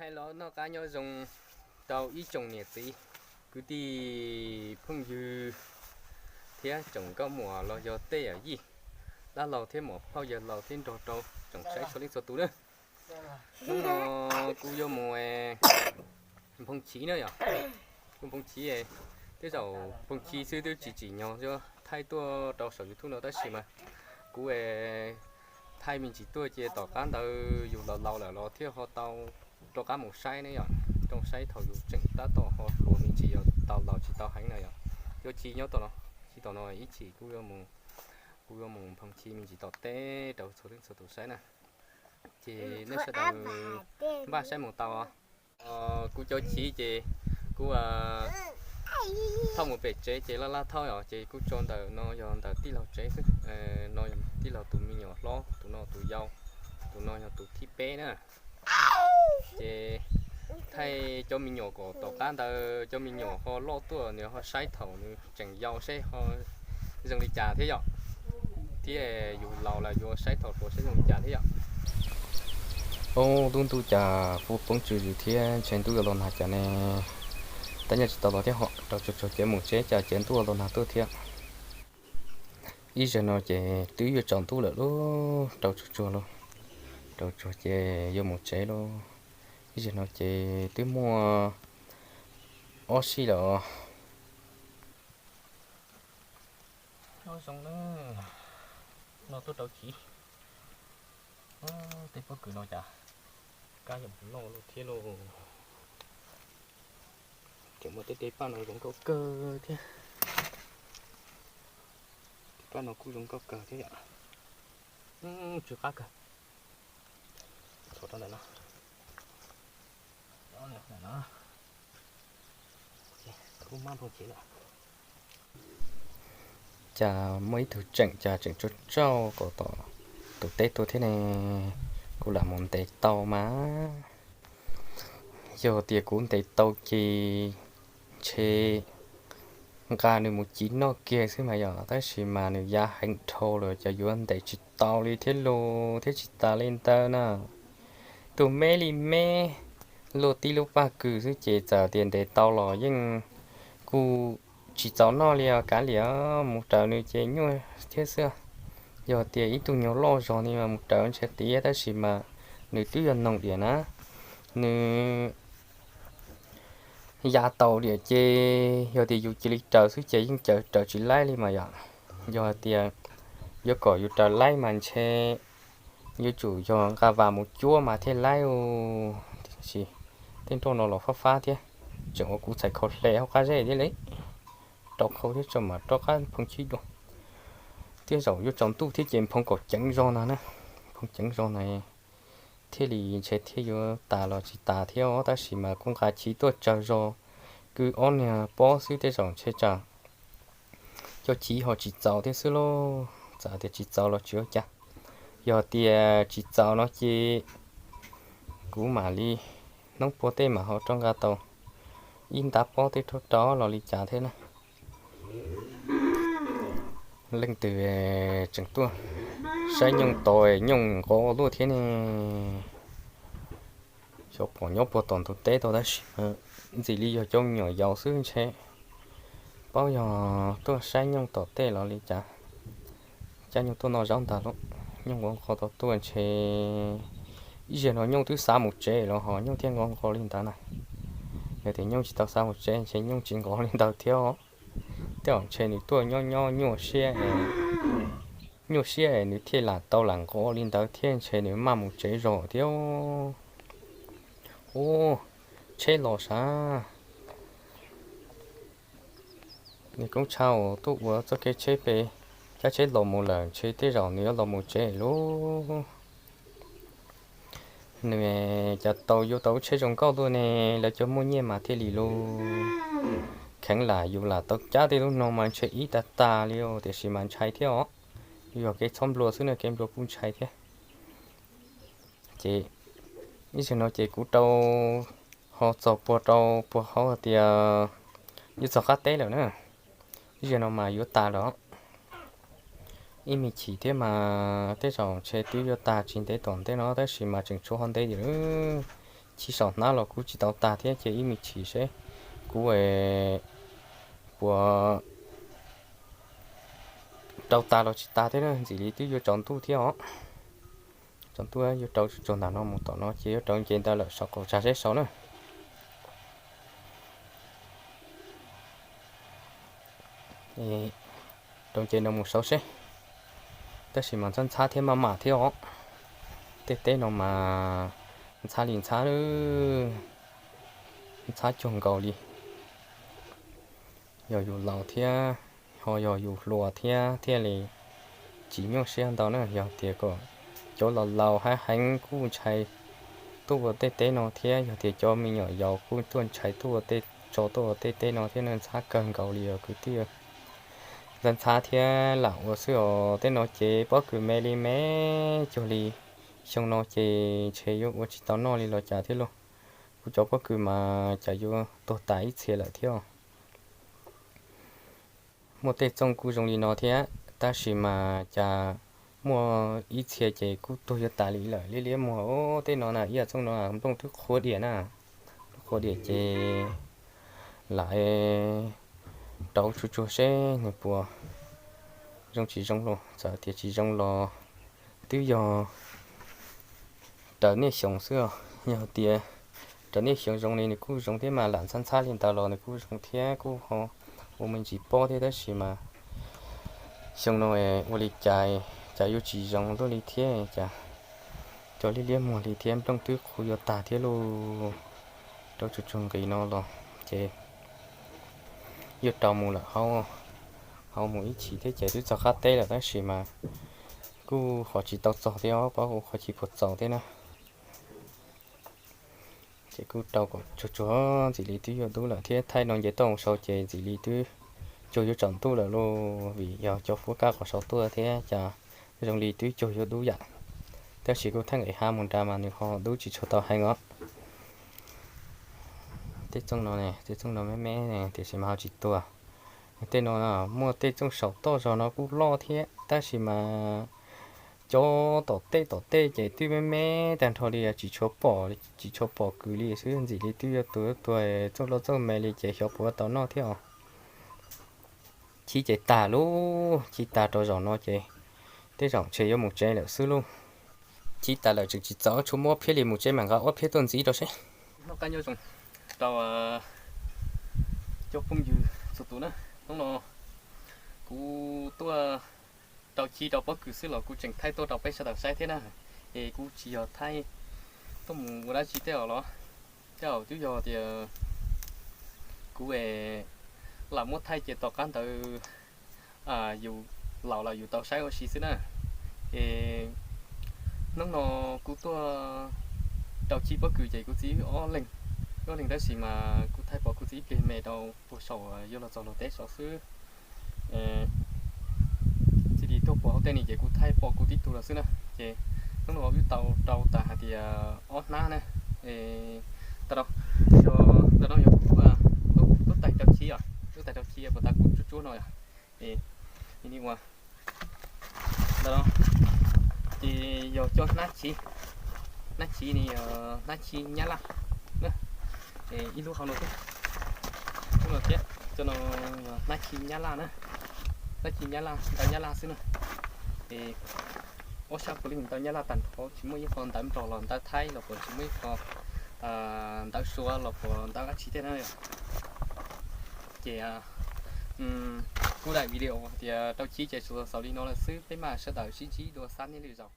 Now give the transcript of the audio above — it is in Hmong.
Hais los noj qab nyob zoo rau ib tsoom niam txiv, kwv tij phooj ywg thiab tsoom nkauj muam los yog tej yam yij, dab laug thiab muam phauj yawg laus thiab nrog rau tsoom saib txhua leej txhua tus na. Hnub no kuv yuav mus nphoo chiv na yom. Kuv nphoo chiv, tej zaum nphoo chiv xwb twb tsis tsim nyog yuav thaij tuaj rau saum YouTube no tab sis mas kuv thaij me ntsis tuaj ces tom qab ntawd yus laus laus lawm los thiaj ho tau rov qab mus saib ne yom, rau saib thaum yus tseem tab tom ho hluas me ntsis yog tau laus tsis tau heev na yom. Yuav chiv nyob tom no, chiv tom no ib chim kuv, kuv yuav mus nphoo chiv me ntsis tom teb rau txhua leej txhua tus saib na. Ces nej sawv daws npaj saib mus tau. Kuv cov chiv ces kuv thauj mus pem tsev ces laj laj thauj os, ces kuv tso ntawm no yog ntawm tij laug tsev xwb, no yog tij laug tus me nyuam hlob, tus no tus yau, tus no yog tus thib peb na. Ces thaij cov me nyuam kom tom qab ntawd cov me nyuam ho loj tuaj nws ho saib thaum nws tseem yau seb ho zoo li cas thiab yom. Thiab yus laus lawm yuav saib thaum hluas seb zoo li cas thiab yom. Ob tub ntuj cas kuj poob tswv zws thiab ntshe ntuj yuav los nag cas ne. Tab nyob tsis tau los thiab ho rau tsuag tsuag ces mus tsev cas ces ntuj los nag tuaj thiab. Ib zaug no ces twb yuav tsaus ntuj lawm lauj, rau tsuag tsuag lauj, rau tsuag ces yuav mus tsev lauj. Ib zaug no ces twb muaj ob sij lawm. Nyob zoo na, no tuaj rau chiv, tej pob kws no cas kab yam loj loj thiab lauj. Tseem muaj tej tej paj no zoo nkauj kawg thiab. Tej paj no kuj zoo nkauj kawg thiab yom. Tsw qab kawg. Tso rau ntawm no. Ntawm no. Kuv mab nphoo chiv lawm. Cas muaj ib tug tseem cas tseem tsaug tsaug kom tom tus teb tuaj thiab ne. Kuv lam mus ntes tau mas. Yog tias kuv ntes tau ces ntshe nqa nws mus civ noj kiag xwb mas yom, tab sis mas nws ya heev dhau lawm ces yuav ntes tsis tau li thiab los thiab tsis tas li ntawd na. Tus me li me luaj tib lub paj kws xwb ces txawm tias ntes tau los yeej kuj tsis txaus noj li os, kav liam mus raws nws ces nyuaj thiab xwb. Yog tias ib tug nyuag loj zog ni mas mus raws ntshe tiav tab sis mas nws twb yog noog diam na, nws ya tau diam ces yog tias yus cia li raws xwb ces yeej raws tsis laib li mas yom. Yog tias yuav kom yus raws laib mas ntshe yuav tsum yog nqa vas mus cuab mas thiaj laib. Tiam sis tej nroj no los fab fab thiab, tseem ua kuv txhais kho hle hauv qab zej thiab li. Rau khau thiab tso mam rov qab nphoo chiv dua. Tej zaum yuav tsaus ntuj thiab ces nphoo kom ceev zog no na, nphoo ceev zog no thiaj li ntshe thiaj yuav tas los tsis tas thiab os, tab sis mas kuj nqa chiv tuaj tsawg zog, kwv ob niag pob xwb tej zaum ntshe tsam cov chiv ho tsis txaus thiab xwb lauj. Txawm tias tsis txaus los tsis ua cas, yog tias tsis txaus no ces kuv mam li hnub puag tej mam ho rov nqa tau ib nta pob tej rau rau los li cas thiab na. Leej twg tseem tuaj saib nyooj tod, nyooj nqov luaj thiab ne. Xyov pom nyob puag tom ntug teb tau tab sis ntxim li yog cov me nyuam yaus xwb ntshe paub yog tuaj saib nyooj tom tej los li cas. Cab nyooj tuaj noj zaub ntag lauj. Nyooj nqov nqov tau tuaj ntshe ib zaug no nyooj twb xav mus tsev los ho nyooj thiaj nqov nqov li ntawd na. Yog tias nyooj tsis tau xav mus tsev ntshe nyooj tsis nqov li ntawd thiab os. Tej zaum ntshe nws tuaj nyob nyob nyuaj siab, nyuaj siab es nws thiaj lam tau lam nqov li ntawd thiab ntshe nws maj mus tsev zog thiab. Ub, tsheb los sav. Nws koob tshaj uas tuaj ua txoj kev tsheb pem, cab tsheb los mus lawm ntshe tej zaum nws yuav los mus tsev lauj. Nws cas tau yuav tau lub tsheb zoo nkauj luaj ne, lawv cov muaj nyiaj mas thiaj li lauj. Kheev lam yus lam tau cab tej lub no mas ntshe ib tag tag li os, tiam sis mas ntshai thiab os. Yog kev txhob nplua xwb na, kev nplua kuj ntshai thiab. Ces ib zaug no ces kuv rau ho txog puag rau puag hauv tias yuav txog qab teb lawm na. Ib zaug no mas yuav tas lawm. Ib me chim thiab mas tej zaum ntshe twb yuav tag tsis ntev tom ntej no tab sis mas tseem tshuav ho ntev lawm. Chib saum hnab los kuj tsis tau tag thiab, ces ib me chim seb kuv puas rau tag los tsis tag thiab na. Ntxim li twb yuav tsaus ntuj thiab os. Tsaus ntuj yuav rau tsuag tsuag ntawm no mus tom no ces yuav rau nce ntawd lawm saum qaum tsag seb saud na. Rau nce no mus saud seb. Tab sis mas ntxhab ntxhab thiab maj mam thiab os. Tej teb no mas ntxhab li ntxhab, ntxhab cuag nkaus li. Yog yus laus thiab ho yog yus hluas thiab thiaj li tsis nyuaj siab ntau na. Yog tias kom cov laus laus hab heev kuj ntshai tuaj ua tej teb no thiab, yog tias cov me nyuam yaus kuj tuaj ntshai tuaj ua tej, tso tuaj ua tej teb no thiab na. Ntxhab kawg nkaus li os kwv tij. Ntxhab ntxhab thiab lam ua xwb os. Tej no ces pob kws me li me, cuag li xyoo no ces ntshe yuav ua tsis tau noj li los cas thiab lauj. Kuv cov pob kws mas cas yuav tuag tas ib txhia lawm thiab. Muaj tej txooj kuj zoo li no thiab, tab sis mas cas muaj ib txhia ces kuj tuag yuav tas li lawm. Liab liab muag, tej no na, ib yam txooj no nplooj twb qhuav diam na, qhuav diam ces lam rau tsuag tsuag seb nws puas zoo tsis zoo lauj. Txawm tias tsis zoo los twb yog raws niaj xyoo xwb os. Yog tias raws niaj xyoo zoo li nws kuj zoo thiab mas, lam ntxhab ntxhab li ntawd los nws kuj zoo thiab kuj ho ua me ntsis pob thiab, tab sis mas xyoo no ua li cas cas yuav tsis zoo luaj li thiab, cas cov liab liab muag li thiab, nplooj twb qhuav yuav tag thiab lauj. Rau tsuag tsuag nqis no los ces yuav rau mus lawm hauv, hauv mus ib chim thiab ces twb txog qab teb lawm, tab sis mas kuj qhov tsis tau txog thiab, paub kuv qhov tsis puas txaus thiab na. Ces kuj rau kom tsuag tsuag, ntxim li twb yuav dub lawm thiab. Thaij no nce toj mus saud ces ntxim li twb cuag yuav tsaus ntuj lawm lauj, vim yog cov fuab kab qhov saud tuaj thiab, cas zoo li twb cuag yuav dub yam. Tab sis kuj thaij nqis hav mus nrad mas nws ho dub tsis tshua tau heev os. Tej txooj no, tej txooj no me me tiam sis mas ho tsis tuag. Tej no muaj tej txooj saum toj zog no kuj loj thiab, tab sis mas cov tom tej tom tej ces twb me me tag nrho li, tsis tshua pom, tsis tshua pom kws li xwb. Ntxim li twb yuav tuag, tuag txooj loj txooj me li ces xyov puas tau noj thiab os. Chib ces tag lauj, chib tag rau zaum no ces tej zaum ntshe yuav mus tsev lawm xwb lauj. Chib tas lawm tseem tsis txaus, tshuav muab ob phiab li, mus tsev mam nqa ob phiab tuaj ntxiv rau seb. Noj qab nyob zoo rau cov phooj ywg txhua tus na. Hnub no kuv tuaj rau chib rau pob kws xwb los kuv tseem thaij tuaj rau peb sawv daws saib thiab na. Es kuv tsis yog thaij tuaj mus ua dab tsi tej os los, tej zaum twb yog tias kuv lam muab thaij ces tom qab ntawd yus laus los yus tau saib ua si xwb na. Es hnub no kuv tuaj rau chib pob kws ces kuv txiv ob leeg, ob leeg tab sis mas kuv thaij pom kuv txiv ib pliag me rau puag saum yuav los txog luag teb saud xwb. Txij li tuaj puag hauv tej ni ces kuv thaij pom kuv tib tug los xwb na. Ces hnub no wb tau rau tas hais tias ob hnab na. Ntawm no yog, ntawm no yog kuv lub tais rau chib os, lub tais rau chib puas tas kuv tsuab tsuab no yog. Ntawm no ces yog cov hnab chiv, hnab chiv ni, hnab chiv nyab laj, ib lub hauv no thiab, lub no thiab. Cov no yog hnab chiv nyab laj na, hnab chiv nyab laj, ntawv nyab laj xwb na. Es ob sab puav leej ntawv nyab laj tag nrho, tsis muaj ib qho ntawv nplog los ntawv thaib los puas tsis muaj ib qho ntawv suav los puas ntawv dab tsi thiab na. Ces kuv daim video tias rau chib ces xaus li no lawm xwb, peb mam sawv daws sib ntsib dua sab nej lwm zaus.